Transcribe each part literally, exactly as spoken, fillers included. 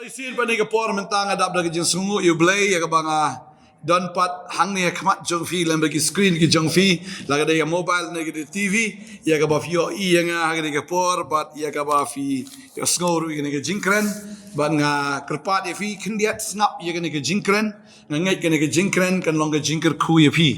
Sien pat ha kane ka por mynta nga dap da ka jingsngew ïa U Blei ïa kaba nga don pat hangne ha khmat jong phi lem bad ki screen ki jong phi, la ka dei ka mobile ne ka dei T V, ïa kaba phi ïohi ïa nga ha kane ka por bad ïa kaba phi ïohsngew ruh ïa kane ka jingkren. Bad nga kyrpad ïa phi khyndiat sngap ïa kane ka jingkren. Nga ngeit kane ka jingkren kan long ka jingkyrkhu ïa phi.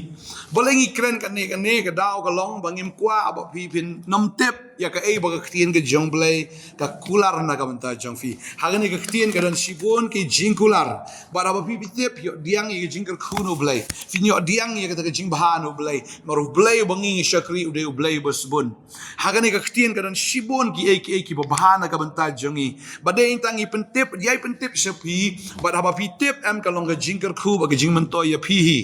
Balei ngi kren kane, kane ka daw ka long ba ngim kwah ba phi phin nym tip ïa kaei ba ka ktien ka jong U Blei ka kular na ka bynta jong phi. Ha kane ka ktien ka don shibun ki jingkular. Bad haba phi phi tip, ïoh pdiang ïa ka jingkyrkhu na U Blei, phin ïoh pdiang ïa kata ka jingbha na U Blei. Namar U Blei uba ngi shakri u dei U Blei uba sbun. Ha kane ka ktien ka don shibun kiei kiei kiba bha na ka bynta jong ngi. Bad dei tang ngi pyntip, ïai pyntip sha phi, bad haba phi tip em ka long ka jingkyrkhu bad ka jingmyntoi ïa phi hi.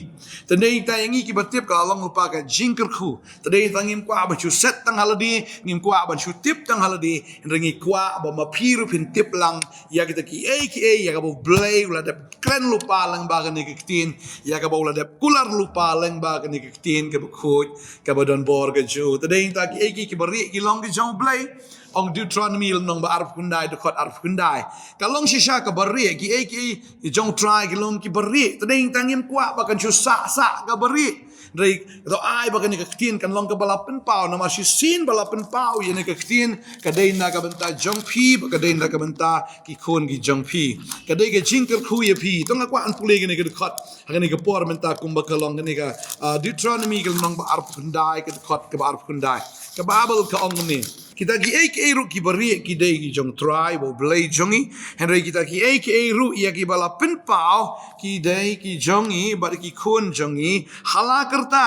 Te dei tang ïa ngi kiba tip ka long lypa ka jingkyrkhu. Te dei tang ngim kwah ban shu set tang ha lade, ngim kwah ban shu tip tang ha lade, hynrei ngi kwah ba ma phi ruh phin tip lang ïa kita kiei kiei ïa kaba U Blei u la dep kren lypa lyngba kane ka ktien, ïa kaba u la dep kular lypa lyngba kane ka ktien kaba khuid, kaba don bor ka jong u. Te dei tang kiei kiei kiba rieh ki long ki jong U Blei. Ong Deuteronomi lynnong ba arphew khyndai, dkhot arphew khyndai. Ka long shisha kaba rieh, kiei kiei ki jong U Trai ki long kiba rieh. Te dei tang ngim kwah ba kan shu sah sah kaba rieh. Hynrei to ai ba kane ka ktien kan long kaba la pynpaw, namar shisien ba la pynpaw ïa kane ka ktien, ka dei na ka bynta jong phi bad ka dei na ka bynta ki khun ki jong phi. Ka dei ka jingkyrkhu ïa phi. To nga kwah ban pule kane ka dkhot ha kane ka por mynta kumba ka long, kane ka, ah, Deuteronomi ka lynnong ba arphew khyndai, ka dkhot kaba arphew khyndai. Ka Baibl ka ong kumne: Kita kiei kiei ruh kiba rieh ki dei ki jong U Trai uba U Blei jong ngi. Hynrei kita kiei kiei ruh ïa kiba la pynpaw ki dei ki jong ngi bad ki khun jong ngi, ha la karta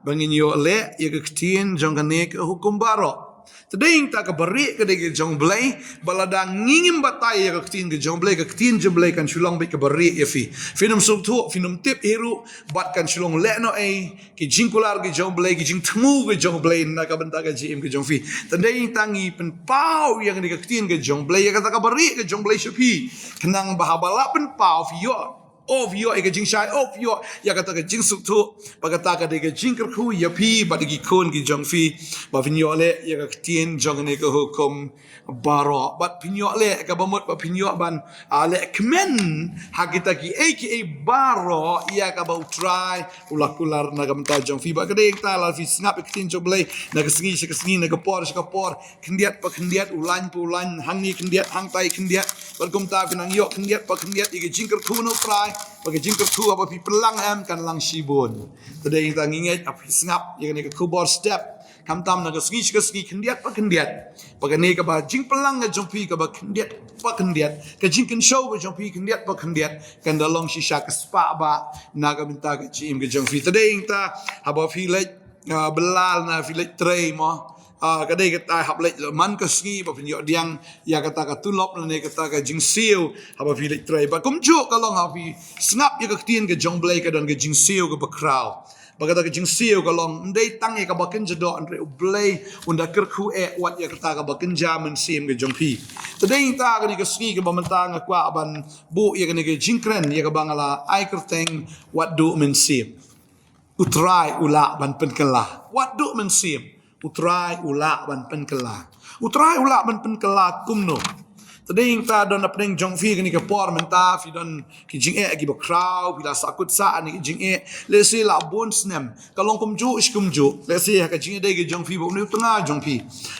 ba ngin ïoh leh ïa ka ktien jong kane ka hukum baroh. Te dei tang kaba rieh ka dei ka jong U Blei, bad lada ngi ngim batai ïa ka ktien ka jong U Blei, ka ktien jong U Blei kan shu long beit kaba rieh ïa phi. Phin nym sngewthuh, phin nym tip hi ruh, bad kan shu long lehnohei ki jingkular ki jong U Blei, ki jingthmu ki jong U Blei na ka bynta ka jingim ki jong phi. Te dei tang ngi pynpaw ïa kane ka ktien ka jong U Blei, ïa kata kaba rieh ka jong U Blei sha phi. Khnang ba haba la pynpaw phi ïoh, oh, phi ïoh ïa ka jingshai, oh, phi ïoh ïa kata ka jingsngewthuh, ba kata ka dei ka jingkyrkhu ïa phi bad ïa ki khun ki jong phi, ba phin ïoh leh ïa ka ktien jong kane ka hukum baroh. Bad phin ïoh leh, kaba mut ba phin ïoh ban, ah, leh kmen ha kita kiei kiei baroh ïa kaba U Trai u la kular na ka bynta jong phi. Bad ka dei kata, la phi sngap ïa ka ktien jong U Blei na ka sngi sha ka sngi, na ka por sha ka por, khyndiat pa khyndiat, u lain pa u lain, hangne khyndiat, hangtai khyndiat. Bad kumta phin nang ïoh khyndiat pa khyndiat ïa ka jingkyrkhu na U Trai. Bad ka jingkyrkhu haba phi pynlang em kan lang shibun. Te dei tang ngi ngeit haba phi sngap ïa kane ka khubor step, khamtam na ka sngi sha ka sngi, khyndiat pa khyndiat, ba kane kaba jingpynlang ka jong phi kaba khyndiat pa khyndiat, ka jingkynshew ka jong phi khyndiat pa khyndiat kan da long shisha ka spah ba na ka bynta ka jingim ka jong phi. Te dei tang haba phi leit, ah, bylla ne phi leit trei mo, ah, ka dei kata, hap leit man ka sngi ba phin ïoh pdiang ïa kata ka tulop lane kata ka jingsiew haba phi leit trei. Bad kumjuh ka long haba phi sngap ïa ka ktien ka jong U Blei, ka don ka jingsiew kaba khraw. Bad kata ka jingsiew ka long ym dei tang ïa kaba kynja doh, hynrei U Blei un da kyrkhu eh wat ïa kata kaba kynja mynsiem ka jong phi. Te dei tang kane ka sngi kaba mynta nga kwah ban buh ïa kane ka jingkren ïa kaba nga la ai kyrteng Wat Duh Mynsiem. U Trai u lah ban pynkylla. Wat Duh Mynsiem. U Trai u lah ban pynkylla. U Trai u lah ban pynkylla kumno? Te dei tang don hapdeng jong phi kane ka por mynta, phi don ki jingeh kiba khraw, phi la sahkut sah ne ki jingeh. Lehse la bun snem, ka long kumjuh shi kumjuh. Lehse ha ka jingïadei ka jong phi bad une u tnga jong phi.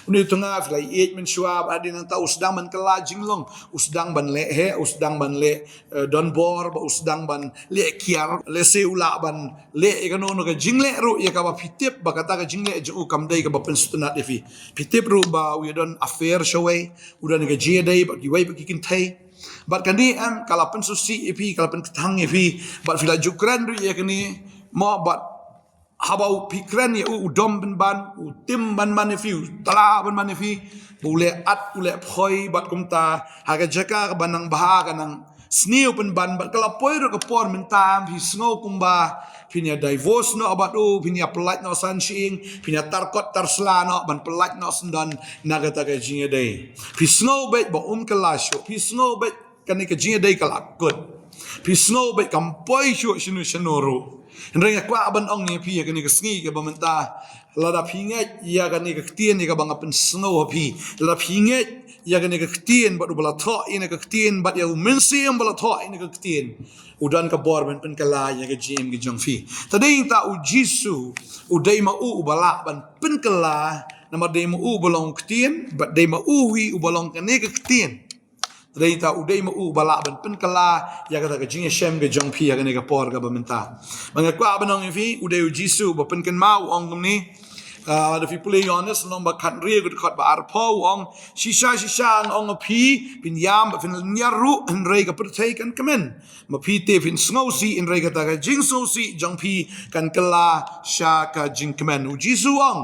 Une u tnga phi la ïeit mynshuwa, bad hadien nangta u sdang ban kylla jinglong, u sdang ban leh heh, u sdang ban leh, eh, donbor, bad u sdang ban leh kiar. Lehse u lah ban leh ïa kano kano ka jingleh ruh ïa kaba phi tip ba kata ka jingleh jong u kam dei kaba pynsngewtynnat ïa phi. Phi tip ruh ba u ïadon affair shawei, u don ka jingïadei bad kiwei pat ki kynthei. Bad kane em ka la pynsngewsih ïa phi, ka la pynkthang ïa phi. Bad phi la ju kren ruh ïa kane mo, bad haba u phi kren ïa u, u dom pynban, u tim pynban ïa phi, u tla pynban ïa phi, ba u leh at, u leh phoi, bad kumta ha ka jaka kaba nang bha, ka nang sniew pynban, bad ka la poi ruh ka por mynta, phi sngew kumba phin ïa divorce noh bad u, phin ïa pyllait noh san shyieng, phin ïa tar kot tar sla noh, ban pyllait noh syndon na kata ka jingïadei. Phi sngew beit ba um kylla shuh, phi sngew beit kane ka jingïadei ka la kut. Phi sngew beit kam poi shuh shano shano ruh. Hynrei nga kwah ban ong ïa phi ha kane ka sngi kaba mynta, Lada phi ngeit ïa kane ka ktien ïa kaba nga pynsngew ha phi. Lada phi ngeit ïa kane ka ktien bad uba la thoh ïa kane ka ktien bad ïa u Mynsiem ba la thoh ïa kane ka ktien, u don ka bor ban pynkylla ïa ka jingim ka jong phi. Te dei ta u Jisu, u dei ma u uba lah ban pynkylla, namar dei ma u uba long ktien bad dei ma u hi uba long kane ka ktien. Te dei ta u dei ma u uba lah ban pynkylla ïa kata ka jingïashem ka jong phi ha kane ka por kaba mynta. Ba nga kwah ban ong ïa phi, u dei u Jisu uba pynkynmaw, u ong kumne. Ah, lada phi pule Ïoannis lynnong ba khathynriew ka dkhot ba arphew, u ong, shisha shisha nga ong ïa phi, phin ïam bad phin lynñiar ruh, hynrei ka pyrthei kan kmen. Ma phi te phin sngewsih, hynrei kata ka jingsngewsih jong phi kan kylla sha ka jingkmen. U Jisu u ong,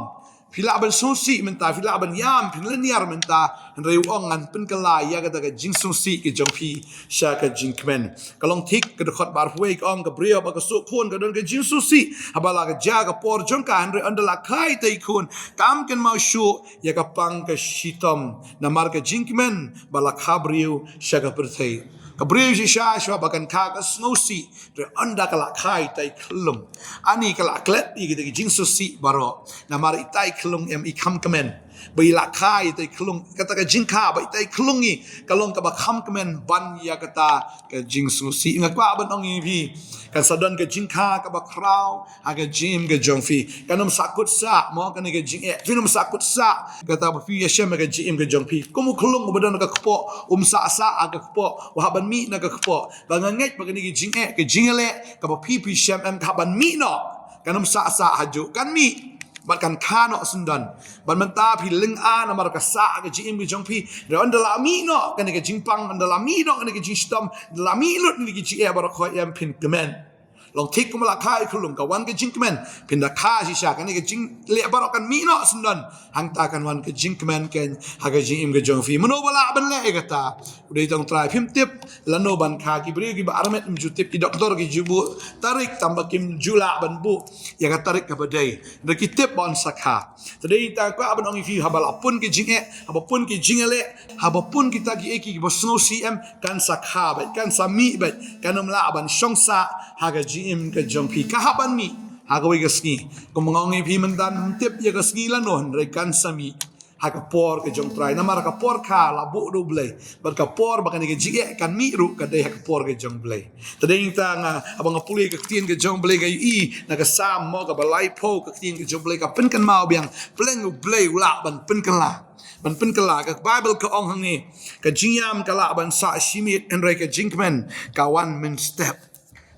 phi lah ban sngewsih mynta, phi lah ban ïam, phin lynñiar mynta, hynrei u ong ngan pynkylla ïa kata ka jingsngewsih ka jong phi sha ka jingkmen. Ka long thik, ka dkhot ba arphew wei ka ong, ka briew ba ka suk khun ka don ka jingsngewsih haba la ka jia ka por jong ka, hynrei ynda la kha itei i khun, kam kynmaw shuh ïa ka pang ka shitom namar ka jingkmen ba la kha briew sha ka pyrthei. Ka briew shisha shuwa ba kan kha ka sngewsih, hynrei ynda ka la kha itei i khyllung, ani ka la klet ïa kita ki jingsngewsih baroh. Namar itei i khyllung em i kham kmen. Ba i la kha itei i khyllung, kata ka jingkha ba itei i khyllung i, ka long kaba kham kmen ban ïa kata ka jingsngewsih. Nga kwah ban ong ïa phi, kan sa don ka jingkha kaba khraw ha ka jingim ka jong phi. Kan ym sahkut sah mo kane ka jingeh. Phin ym sahkut sah kata ba phi ïashem ha ka jingim ka jong phi. Kum u khyllung uba don ha ka kpoh, um sah sah ha ka kpoh, u hap ban mih na ka kpoh. Ba nga ngeit ba kane ka jingeh, ka jingïaleh kaba phi phi shem em, ka hap ban mih noh. Kan ym sah sah hajuh, kan mih. Bad kan kha noh syndon. Bad mynta phi lynga namar ka sah ha ka jingim ka jong phi. Hynrei ynda la mih noh kane ka jingpang, ynda la mih noh kane ka jingshitom, ynda la mih lut kane ka jingeh baroh khoit em, phin kmen. Long thik kum la kha i khyllung, ka wan ka jingkmen. Phin da kha shisha, kane ka jingleh baroh kan mih noh syndon. Hangta kan wan ka jingkmen keiñ ha ka jingim ka jong phi. Mano ba lah ban leh ïa kata? U dei tang u Trai. Phim tip lano ban kha, ki briew kiba armet kim ju tip, ki doktor ki ju buh tarik, tangba kim ju lah ban buh ïa ka tarik kaba dei. Hynrei ki tip ba yn sa kha. Te dei ta kwah ban ong ïa phi, haba la pun ki jingeh, haba pun ki jingïaleh, haba pun kita kiei kiei kiba sngewsih em, kan sa kha beit, kan sa mih beit, kan ym lah ban shong sah ha ka jingim ka jong phi. Ka hap ban mih ha kawei ka sngi. Kumba nga ong ïa phi mynta, ym tip ïa ka sngi lano, hynrei kan sa mih ha ka por ka jong u Trai. Namar ka por kha la buh da U Blei. Bad ka por ba kane ka jingeh kan mih ruh ka dei ha ka por ka jong U Blei. Te dei ta nga, haba nga pule ka ktien ka jong U Blei, nga ïohi na ka Salm mo kaba laiphew, ka ktien ka jong U Blei ka pynkynmaw biang, pleng U Blei u lah ban pynkylla. Ban pynkylla, ka Baibl ka ong hangne, ka jingïam ka lah ban sah shimiet, hynrei ka jingkmen ka wan mynstep.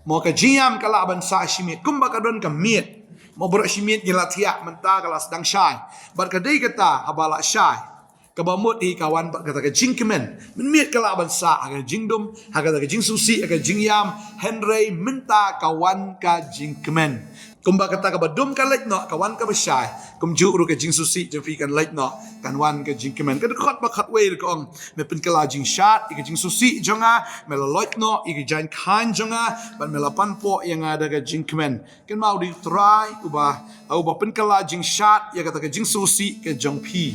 Mo, ka jingïam ka lah ban sah shimiet, kumba ka don ka miet. Mo, baroh shi miet ngi la thiah, mynta ka la sdang shai. Bad ka dei kata, haba la shai, kaba mut hi ka wan bad kata ka jingkmen. Mynmiet ka lah ban sah ha ka jingdum, ha kata ka jingsngewsih, ha ka jingïam, hynrei mynta ka wan ka jingkmen. Kumba kata kaba dum ka leit noh, ka wan kaba shai, kumjuh ruh ka jingsngewsih jong phi kan leit noh, kan wan ka jingkmen. Ka dkhot ba khatwei ruh ka ong, me pynkylla jingshad ïa ka jingsngewsih jong nga, me la loit noh ïa ka jaiñ khaiñ jong nga, bad me la panpoh ïa nga da ka jingkmen. Kynmaw, u dei u Trai uba, uba pynkylla jingshad ïa kata ka jingsngewsih ka jong phi.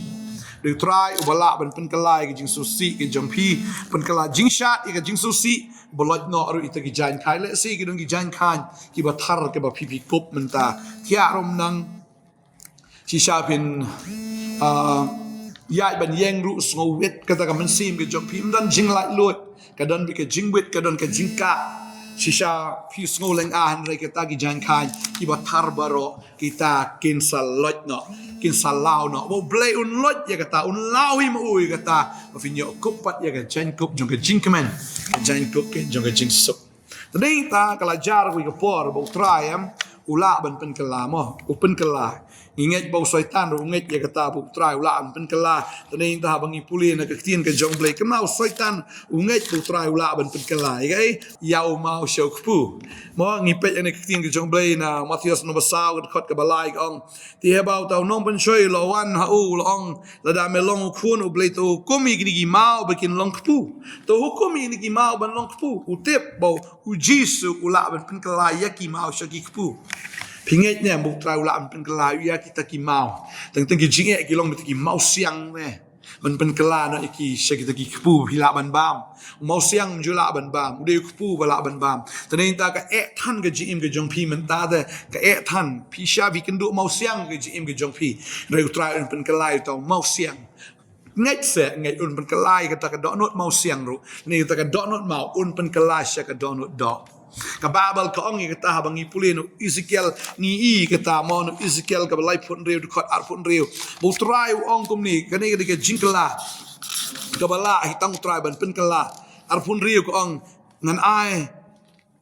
U dei u Trai uba lah ban pynkylla ïa ka jingsngewsih ka jong phi, pynkylla jingshad ïa ka jingsngewsih, ba loit noh ruh ïa kita ki jaiñ khaiñ. Lehse ki don ki jaiñ khaiñ kiba thar kiba phi phi kup mynta. Thiah ruh ym nang, shisha phin, ah, ïaid ban ïeng ruh, sngewwit kata ka mynsiem ka jong phi, ym don jinglaitluid, ka don beit ka jingwit, ka don ka jingkah. Shisha phi sngew lynga, hynrei kita ki jaiñ khaiñ kiba thar baroh, kita kin sa loit noh, kin sa law noh. Ba U Blei un loit ïa kata, un law hi ma u ïa kata, ba phin ïoh kup pat ïa ka jaiñkup jong ka jingkmen, ka jaiñkup ka jong ka jingsuk. Te dei ta ka la jar kawei ka por ba U Trai em, u lah ban pynkylla mo, u pynkylla. Ngi ngeit ba u Soitan ruh u ngeit ïa kata ba U Trai u lah ban pynkylla. Te dei ta haba ngi pule na ka ktien ka jong U Blei, kynmaw, u Soitan u ngeit ba U Trai u lah ban pynkylla. Ïa kaei? Ïa u maw sha u kpu. Mo, ngi peit na ka ktien ka jong U Blei na Mathaios lynnong ba saw, ka dkhot kaba lai, ka ong, te haba uta u nongpynshoi u la wan ha u, u la ong, lada me long u Khun U Blei, to hukum ïa kine ki maw ba kin long kpu. To hukum ïa kine ki maw ban long kpu. U tip ba u Jisu u lah ban pynkylla ïa ki maw sha ki kpu. Phi ngeit ne em ba U Trai u lah ban pynkylla ïa kita ki maw? Teng teng ki jingeh ki long kita ki mawsiang ne. Ban pynkylla noh ïa ki sha kita ki kpu ba phi lah ban bam. U mawsiang um ju lah ban bam, u dei u kpu ba lah ban bam. Te nangta ka eh than ka jingim ka jong phi mynta te, ka eh than, phi shah phi kynduh mawsiang ka jingim ka jong phi. Hynrei U Trai un pynkylla ïa uta u mawsiang. Ngeit se, ngeit un pynkylla ïa kata ka dohnud mawsiang ruh. Nangta ka dohnud maw un pynkylla sha ka dohnud doh. Ka Baibl ka ong ïa kata, haba ngi pule na u Ezekiel, ngi i kata mo, na u Ezekiel kaba laiphew hynriew, dkhot arphew hynriew. Ba U Trai u ong kumne, kane ka dei ka jingkylla kaba lah hi tang U Trai ban pynkylla. Arphew hynriew ka ong, ngan ai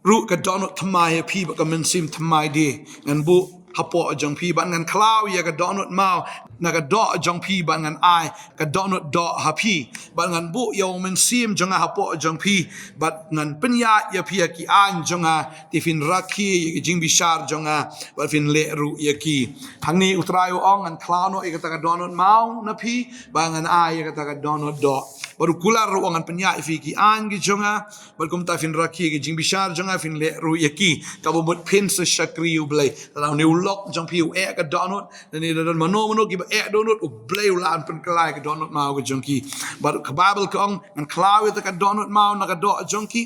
ruh ka dohnud thymmai ha phi bad ka mynsiem thymmai de, ngan buh hapoh jong phi, bad ngan khlaw ïa ka dohnud maw na ka doh jong phi, bad ngan ai ka dohnud doh ha phi, bad ngan buh ïa u mynsiem jong nga hapoh jong phi, bad ngan pynïaid ïa phi ïa ki aiñ jong nga, te phin rakhe ïa ki jingbishar jong nga, bad phin leh ruh ïa ki. Hangne U Trai u ong, ngan khlaw noh ïa kata ka dohnud maw na phi, bad ngan ai ïa kata ka dohnud doh. Bad u kular ruh u ong, ngan pynïaid ïa phi ki aiñ ki jong nga, bad kumta phin rakhe ki jingbishar jong nga, phin leh ruh ïa ki. Kaba mut phin sa shakri U Blei. Lada une u lok jong phi u eh ka dohnud, lane lada mano mano kiba eh dohnud, U Blei u lah ban pynkylla ïa ka dohnud maw ka jong ki. Bad ka Baibl ka ong, ngan khlaw ïa kata ka dohnud maw na ka doh jong ki,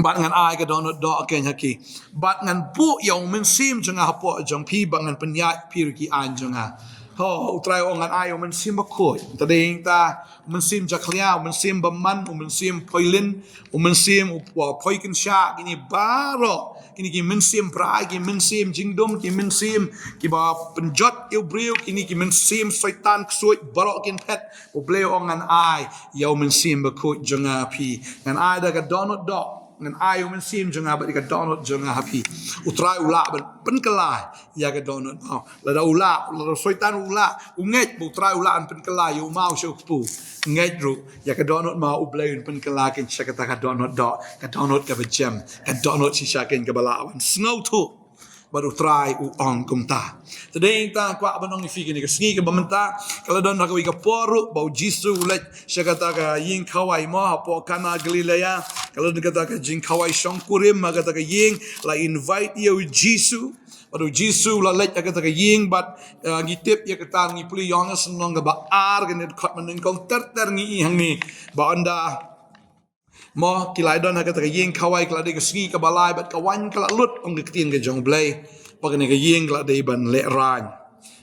bad ngan ai ka dohnud doh keiñ ha ki. Bad ngan buh ïa u mynsiem jong nga hapoh jong phi, bad ngan pynïaid ïa phi ruh ki aiñ jong nga. Ho, U Trai u ong, ngan ai ïa u Mynsiem Bakhuid. Te dei ta u mynsiem jakhlia, u mynsiem bymman, u mynsiem phoilin, u mynsiem u, u phoikynshah, kine baroh, kine ki mynsiem brai, ki mynsiem jingdum, ki mynsiem kiba pynjot ïa u briew, kine ki mynsiem soitan ksuid, baroh kin phet. U Blei u ong, ngan ai ïa u Mynsiem Bakhuid jong nga ha phi. Ngan ai da ka dohnud doh. Ngan ai u mynsiem jong nga bad ïa ka dohnud jong nga ha phi. U Trai u lah ban pynkylla ïa ka dohnud maw. Lada u lah, lada u soitan u lah, u ngeit ba U Trai u lah ban pynkylla ïa u maw sha u kpu, ngeit ruh, ïa ka dohnud maw U Blei un pynkylla keiñ sha kata ka dohnud doh, ka dohnud kaba jem, ka dohnud shisha keiñ kaba lah ban sngewthuh. Bad U Trai u ong kumta. Te dei ta kwah ban ong ïa phi kane ka sngi kaba mynta, ka la don ha kawei ka por ruh ba U Jisu u leit sha kata ka ïing khawai mo, hapoh Kana Galilea. Ka la don kata ka jingkhawai shongkurim ha kata ka ïing, la invite ïa U Jisu. Bad U Jisu u la leit ha kata ka ïing bad, eh, ngi tip ïa kata, ngi pule Ïohannes lynnong kaba ar, kane dkhot ba nyngkong ter ter ngi i hangne. Ba ynda mo, ki la don ha kata ka ïing khawai, ka la dei ka sngi kaba lai bad ka waiñ ka la lut, ong ka ktien ka jong U Blei. Bad kane ka ïing ka la dei ban lehraiñ.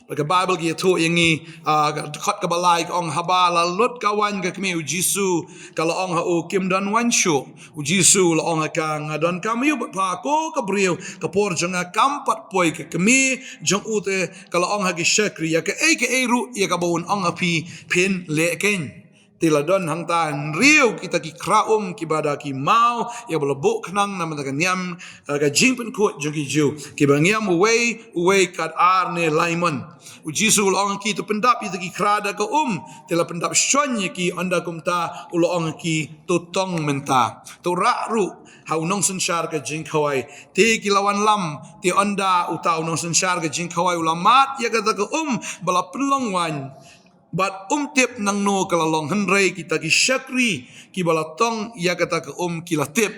Bad ka Baibl ka ïathuh ïa ngi, ah, ka dkhot kaba lai ka ong, haba la lut ka waiñ ka kmie U Jisu, ka la ong ha u, kim don waiñ shuh. U Jisu u la ong ha ka, nga donkam ïa u bad pha ko ka briew, ka por jong nga kam pat poi. Ka kmie jong u te ka la ong ha ki shakri, ïa kaei kaei ruh ïa kaba un ong ha phi, phin leh keiñ. Te la don hangta hynriew kita ki khra um kiba da ki maw, ïa ba la buh khnang na bynta ka niam, eh, ka jingpynkhuid jong ki Jiw, kiba ngiam uwei uwei kat ar ne lai mon. U Jisu u la ong ha ki, to pyndap ïa kita ki khra da ka um. Te la pyndap shon ïa ki, ynda kumta u la ong ha ki, to tong mynta. To rah ruh ha u nongsynshar ka jingkhawai. Te ki la wanlam, te ynda uta u nongsynshar ka jingkhawai u la mad ïa kata ka um ba la pynlong waiñ, bad um tip nangno ka la long, hynrei kita ki shakri kiba la tong ïa kata ka um ki la tip.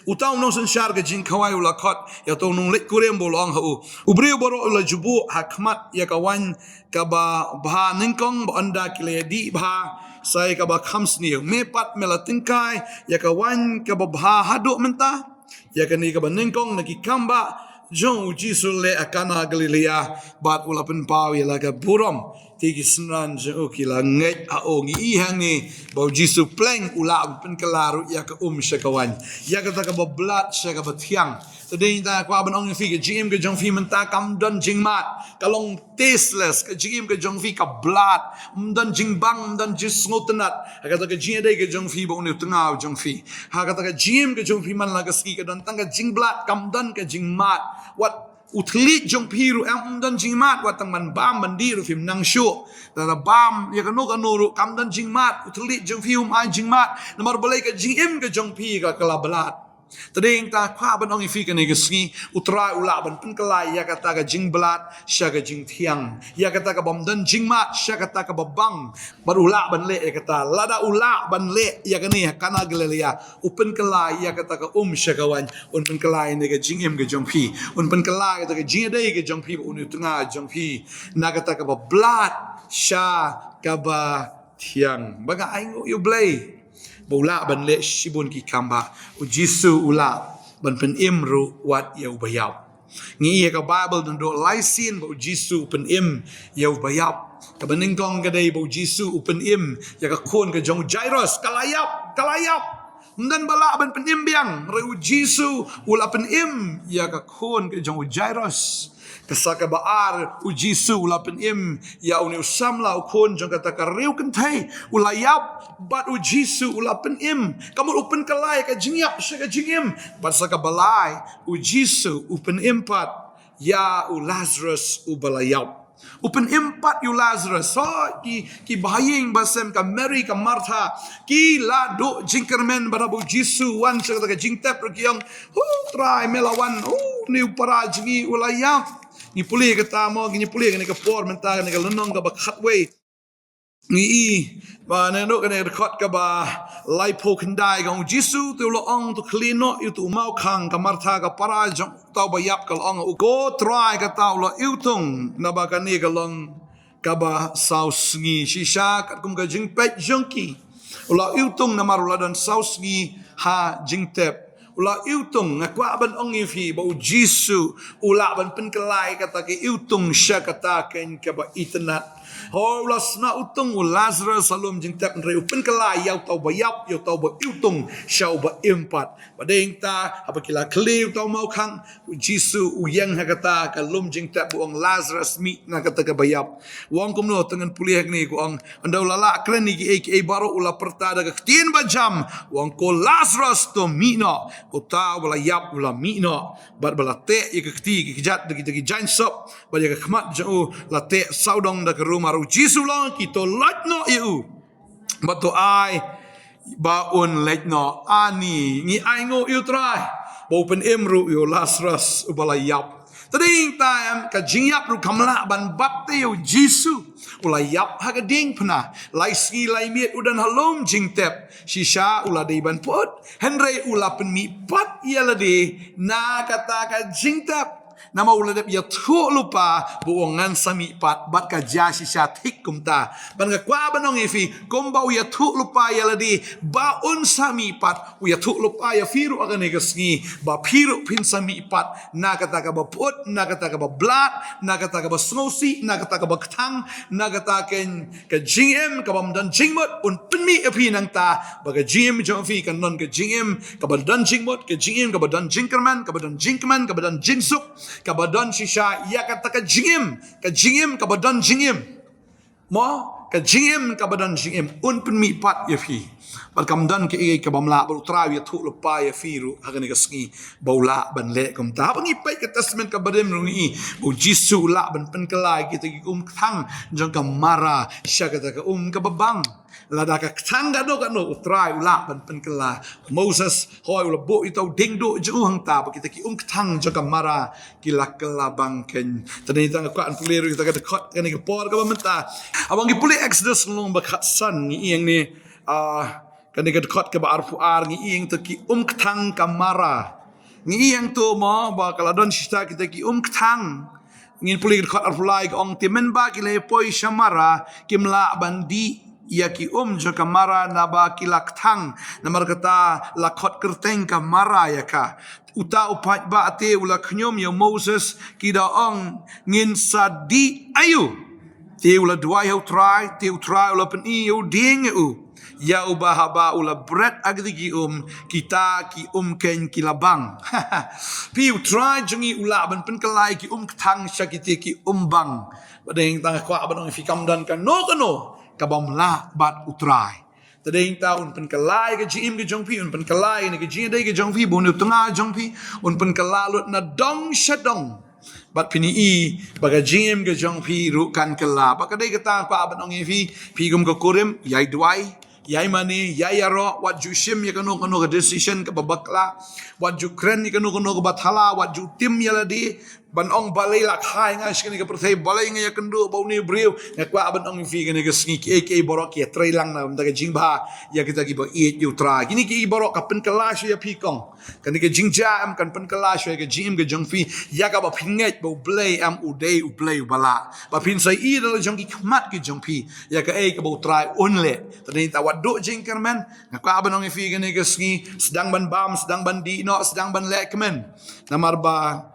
Uta u nongsynshar ka jingkhawai u la khot ïa uta u nongleit kurim bad u la ong ha u, u briew baroh u la ju buh ha khmat ïa ka waiñ kaba bha nyngkong, bad ynda ki la ïadih bha sa ïa kaba kham sniew. Me pat me la tyngkai ïa ka waiñ kaba bha haduh mynta? Ïa kane kaba nyngkong na ki kam ba jong U Jisu leh ha Kana Galilea, bad u la pynpaw ïa la ka burom. Te ki synran jong u ki la ngeit ha u. Ngi i hangne ba U Jisu pleng u lah ban pynkylla ruh ïa ka um sha ka waiñ, ïa kata kaba blad sha kaba thiang. Te dei ta kwah ban ong ïa phi, ka jingim ka jong phi mynta kam don jingmad, ka long tasteless. Ka jingim ka jong phi ka blad, ym don jingbang, ym don jingsngewtynnat ha kata ka jingïadei ka jong phi bad une u tnga u jong phi. Ha kata ka jingim ka jong phi man la ka sngi ka don tang ka jingblad, kam don ka jingmad. Wat u thylliej jong phi ruh em, ym don jingmad, wat tang ban bam ban dih ruh phim nang shuh. Lada bam ïa kano kano ruh kam don jingmad, u thylliej jong phi um ai jingmad. Namar balei? Ka jingim ka jong phi ka, ka la blad. Te dei ta kwah ban ong ïa phi kane ka sngi, U Trai u lah ban pynkylla ïa kata ka jingblad sha ka jingthiang, ïa kata kabym don jingmad sha kata kaba bang. Bad u lah ban leh ïa kata. Lada u lah ban leh ïa kane ha Kana Galilea, u pynkylla ïa kata ka um sha ka waiñ, un pynkylla ïa kane ka jingim ka jong phi, un pynkylla ïa kata ka jingïadei ka jong phi bad une u tnga jong phi, na kata kaba blad sha kaba thiang. Ba nga ainguh ïa u Blei ba u lah ban leh shibun ki kam ba u Jisu u lah ban pynim ruh wat ïa u ba ïap. Ngi ïa ka Bible don do lai sien ba u Jisu u pynim ïa u ba ïap. Kaba nyngkong ka dei ba u Jisu u pynim ïa ka khun ka jong u Jairus, ka la ïap, ka la ïap. Ym don ba lah ban pynim biang, hynrei u Jisu u la pynim ïa ka khun ka jong u Jairus. Ka sa kaba ar, u Jisu u la pynim ïa une u samla u khun jong kata ka riewkynthei, u la ïap, bad u Jisu u la pynim. Ka mut u pynkylla ïa ka jingïap sha ka jingim. Bad sa kaba lai, u Jisu u pynim pat ïa u Lazarus u ba la ïap. U pynim pat ïa u Lazarus. So ki, ki bahaïing basem, ka Mary, ka Martha, ki la duh jingkyrmen ba haba u Jisu u wan sha kata ka jingtep ruh ki ong, "Hu, Trai, me la wan, hu, une u para jong ngi u la ïap." Ngi pule kata mo, ngi pule kane ka por mynta, kane ka lynnong kaba khatwei. Ngi i ba naduh kane ka dkhot kaba laiphew khyndai ka ong, u Jisu te u la ong, "To khlieh noh ïa utu u mawkhang." Ka Martha, ka para jong uta u ba ïap, ka la ong, "Ko Trai, kata u la iwtung, naba kane ka long kaba saw sngi." Shisha katkum ka jingpeit jong ki, u la iwtung namar u la don saw sngi ha jingtep. U la iwtung. Nga kwah ban ong ïa phi ba u Jisu u lah ban pynkylla ïa kata ka iwtung sha kata ka, kaba itynnad. Hooid, u la sna iwtung u Lazarus ha lum jingtep, hynrei u pynkylla ïa uta u ba ïap, ïa uta u ba iwtung sha u ba im pat. Ba dei hangta, haba ki la khlieh uta u mawkhang, u Jisu u ïeng ha kata ka lum jingtep, u ong, "Lazarus, mih na kata ka ba ïap." U ong kumno? Te ngan pule hangne, u ong, ynda u la lah kren ïa kiei kiei baroh, u la pyrta da ka ktien ba jam, u ong, "Ko Lazarus, to mih noh." Uta u ba la ïap u la mih noh, bad ba la teh ïa ka kti, ki kjat da kita ki jaiñsop, bad ïa ka khmat jong u la teh sawdong da ka rumar. U Jisu u la ong, "Ki to lait noh ïa u, bad to ai ba un leit noh." Ani, ngi ainguh ïa u Trai ba u pynim ruh ïa u Lazarus u ba la ïap. Te dei hangta em, ka jingïap ruh kam lah ban bat te ïa u Jisu. U la ïap ha ka diengphna. Lai sngi lai miet u don ha lum jingtep. Shisha u la dei ban pyut, hynrei u la pynmih pat ïa lade na kata ka jingtep. Namar u la dep ïathuh lypa ba u ong, "Ngan sa mih pat." Bad ka jia shisha thik kumta. Bad nga kwah ban ong ïa phi, kumba u ïathuh lypa ïa lade ba un sa mih pat, u ïathuh lypa ïa phi ruh ha kane ka sngi ba phi ruh phin sa mih pat na kata kaba pyut, na kata kaba blad, na kata kaba sngewsih, na kata kaba kthang, na kata ka, ka jingim kaba ym don jingmut. Un pynmih ïa phi nangta ba ka jingim jong phi kan don ka jingim kaba don jingmut, ka jingim kaba don jingkyrmen, kaba don jingkmen, kaba don jingsuk, kaba don shisha ïa kata ka jingim, ka jingim kaba don jingim. Mo, ka jingim kaba don jingim, un pynmih pat ïa phi. Bad kam don kaei kaei kaba ym lah, bad u Trai u ïathuh lypa ïa phi ruh ha kane ka sngi ba u lah ban leh kumta. Haba ngi peit ka Testament kaba rim ruh ngi i ba u Jisu u lah ban pynkylla ïa kita ki um kthang jong ka Mara sha kata ka um kaba bang. Lada ka kthang kano kano, u Trai u lah ban pynkylla. Moses, hooid, u la buh ïa uta u dieng duh jong u hangta ba kita ki um kthang jong ka Mara ki la kylla bang keiñ. Te dei tang, nga kwah ban pule ruh ïa kata ka dkhot kane ka por kaba mynta. Haba ngi pule Exodus lynnong ba khatsan, ngi i hangne, ah, kane ka dkhot kaba arphew ar, ngi i hangto ki um kthang ka Mara. Ngi i hangto mo ba ka la don shisha kita ki um kthang. Ngin pule ka dkhot arphew lai, ka ong, "Te mynba ki la ïa poi sha Mara, kim lah ban dih ïa ki um jong ka Mara naba ki la kthang, namar kata la khot kyrteng ka Mara ïa ka." Uta u paidbah te u la khñium ïa u Moses, ki da ong, "Ngin sa dih aïu?" Te u la duwai ha u Trai, te u Trai u la pyni ïa u dieng ïa u, ïa uba haba u la bret ha kita ki um, kita ki um keiñ ki la bang. Phi, u Trai jong ngi u lah ban pynkylla ïa ki um kthang sha kita ki um bang. Bad dei tang, nga kwah ban ong ïa phi, kam don kano kano kaba ym lah bad u Trai. Te dei tang, un pynkylla ïa ka jingim ka jong phi, un pynkylla ïa ka jingïadei ka jong phi bad une u tnga jong phi, un pynkylla lut na dong sha dong. Bad phin i ba ka jingim ka jong phi ruh kan kylla. Bad ka dei kata nga kwah ban ong ïa phi, phi kum ka kurim, ïai duwai, Ïai mane, ïai ïaroh, wat ju shim ïa kano kano ka decision kaba bakla, wat ju kren ïa kano kano kaba thala, wat ju tim ïa lade, ban ong balei la kha ïa nga sha kane ka pyrthei, balei nga ïakynduh bad une u briew. Nga kwah ban ong ïa phi kane ka sngi, kiei kiei baroh ki ïatrei lang na ka bynta ka jingbha ïa kita kiba ïeit ïa U Trai. Kine kiei baroh ka pynkylla shuwa ïa phi kong. Kane ka jingjia em kan pynkylla shuwa ïa ka jingim ka jong phi, ïa kaba phin ngeit ba U Blei em u dei U Blei uba lah, ba phin sa ïohi da la jong ki khmat ki jong phi ïa kaei kaba U Trai un leh. Tang nangta wat duh jingkyrmen. Nga kwah ban ong ïa phi kane ka sngi, sdang ban bam, sdang ban dih noh, sdang ban leh kmen. Namar ba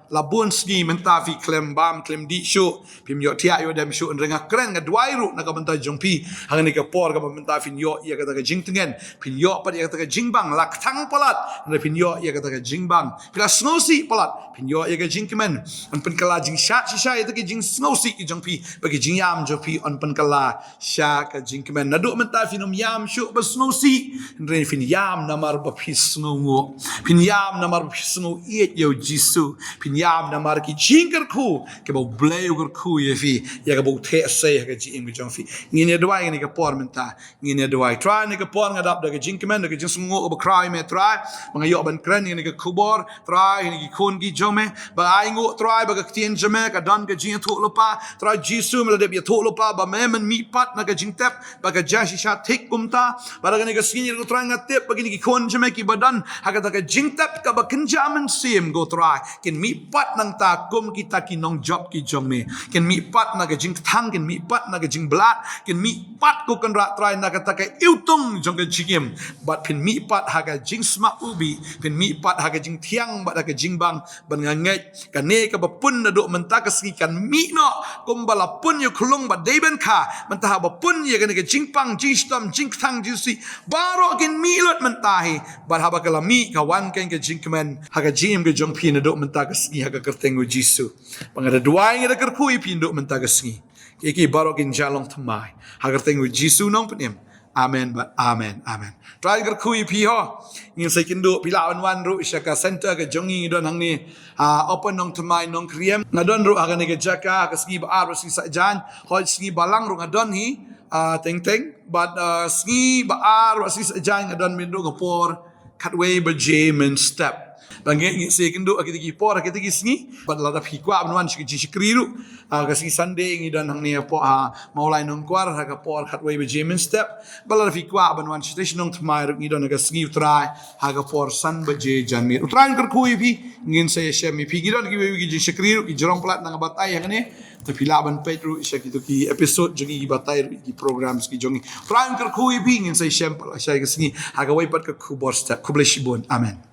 la bun sngi mynta phi khlem bam khlem dih shuh, phim ïohthiah ïohdem shuh. Hynrei nga kren, nga duwai ruh na ka bynta jong phi ha kane ka por kaba mynta phin ïoh ïa kata ka jingtngen, phin ïoh pat ïa kata ka jingbang. La kthang palat, hynrei phin ïoh ïa kata ka jingbang. Phi la sngewsih palat, phin ïoh ïa ka jingkmen. Yn pynkylla jingshad shisha ïa kata ka jingsngewsih ka jong phi, bad ka jingïam jong phi yn pynkylla sha ka jingkmen. Naduh mynta phin ym ïam shuh ba sngewsih, hynrei phin ïam namar ba phi sngewnguh. Phin ïam namar ba phi sngew ïeit ïa U Jisu. Phin ïam namar ki jingkyrkhu kiba U Blei u kyrkhu ïa phi, ïa kaba u theh sei ha ka jingim ka jong phi. Ngin ïa duwai ha kane ka por mynta. Ngin ïa duwai. Trai, ha kane ka por nga dap da ka jingkmen, da ka jingsngewnguh kaba khraw ïa Me Trai, ba nga ïoh ban kren ïa kane ka khubor. Trai, ha kine ki khun ki jong Me, ba ai nguh Trai ba ka ktien jong Me ka don ka jingïathuhlypa. Trai Jisu, Me la dep ïathuhlypa ba Me Men mihpat na ka jingtep, ba ka jia shisha thik kumta. Bad ha kane ka sngi ko Trai nga tip ba kine ki khun jong Me kiba don ha kata ka jingtep kaba kynja mynsiem ko Trai, kin mihpat nangta kum kita ki nongjop ki jong Me. Kin mihpat na ka jingkthang, kin mihpat na ka jingbylla, kin mihpat ko Kynrad Trai na kata ka iwtung jong ka jingim. Bad phin mihpat ha ka jingsma ubit, phin mihpat ha ka jingthiang bad ha ka jingbang. Bad nga ngeit kane kaba pun naduh mynta ka sngi kan mih noh kumba la pun ïa u khyllung ba dei ban kha. Mynta haba pun ïa kane ka jingpang, jingshitom, jingkthang, jingsih, baroh kin mih lut mynta hi. Bad haba ka la mih, ka wan kein ka jingkmen ha ka jingim ka jong phi naduh mynta ka sngi, ha ka kyrteng U Jisu. Ba nga da duwai, nga da kyrkhu ïa phi naduh mynta ka sngi. Kiei kiei baroh kin jia long thymmai ha ka kyrteng U Jisu Nongpynim. Amen bad amen, amen. Trai kyrkhu ïa phi ho. Ngin sa ïakynduh, phi lah ban wan ruh sha ka center ka jong ngi, ngi don hangne ha Open Nongthymmai Nongkriem. Nga don ruh ha kane ka jaka ha ka sngi ba ar bad sngi Saitjaiñ. Hooid, sngi Balang ruh nga don hi, ah, teng teng. Bad, ah, sngi ba ar bad sngi Saitjaiñ nga don mynta ka por khatwei baje mynstep. Ba ngin, ngin sa ïakynduh ha kita ki por, ha kita ki sngi. Bad lada phi kwah ban wan sha ka jingshakri ruh, ah, ka sngi Sunday ngi don hangne hapoh ha Mawlai Nongkwar ha ka por khatwei baje mynstep. Bad lada phi kwah ban wan shatei sha Nongthymmai ruh, ngi don ha ka sngi U Trai ha ka por san baje janmiet. U Trai un kyrkhu ïa phi. Ngin sa ïashem ïa phi. Ngi don kiwei kiwei ki jingshakri ruh, ki jrong palat na ka batai hangne. Te phi lah ban peit ruh sha kito ki episode jong ngi, ki batai ruh, ki programs ki jong ngi. U Trai un kyrkhu ïa phi. Ngin sa ïashem palat sha ka sngi ha kawei pat ka khubor step. Khublei shibun. Amen.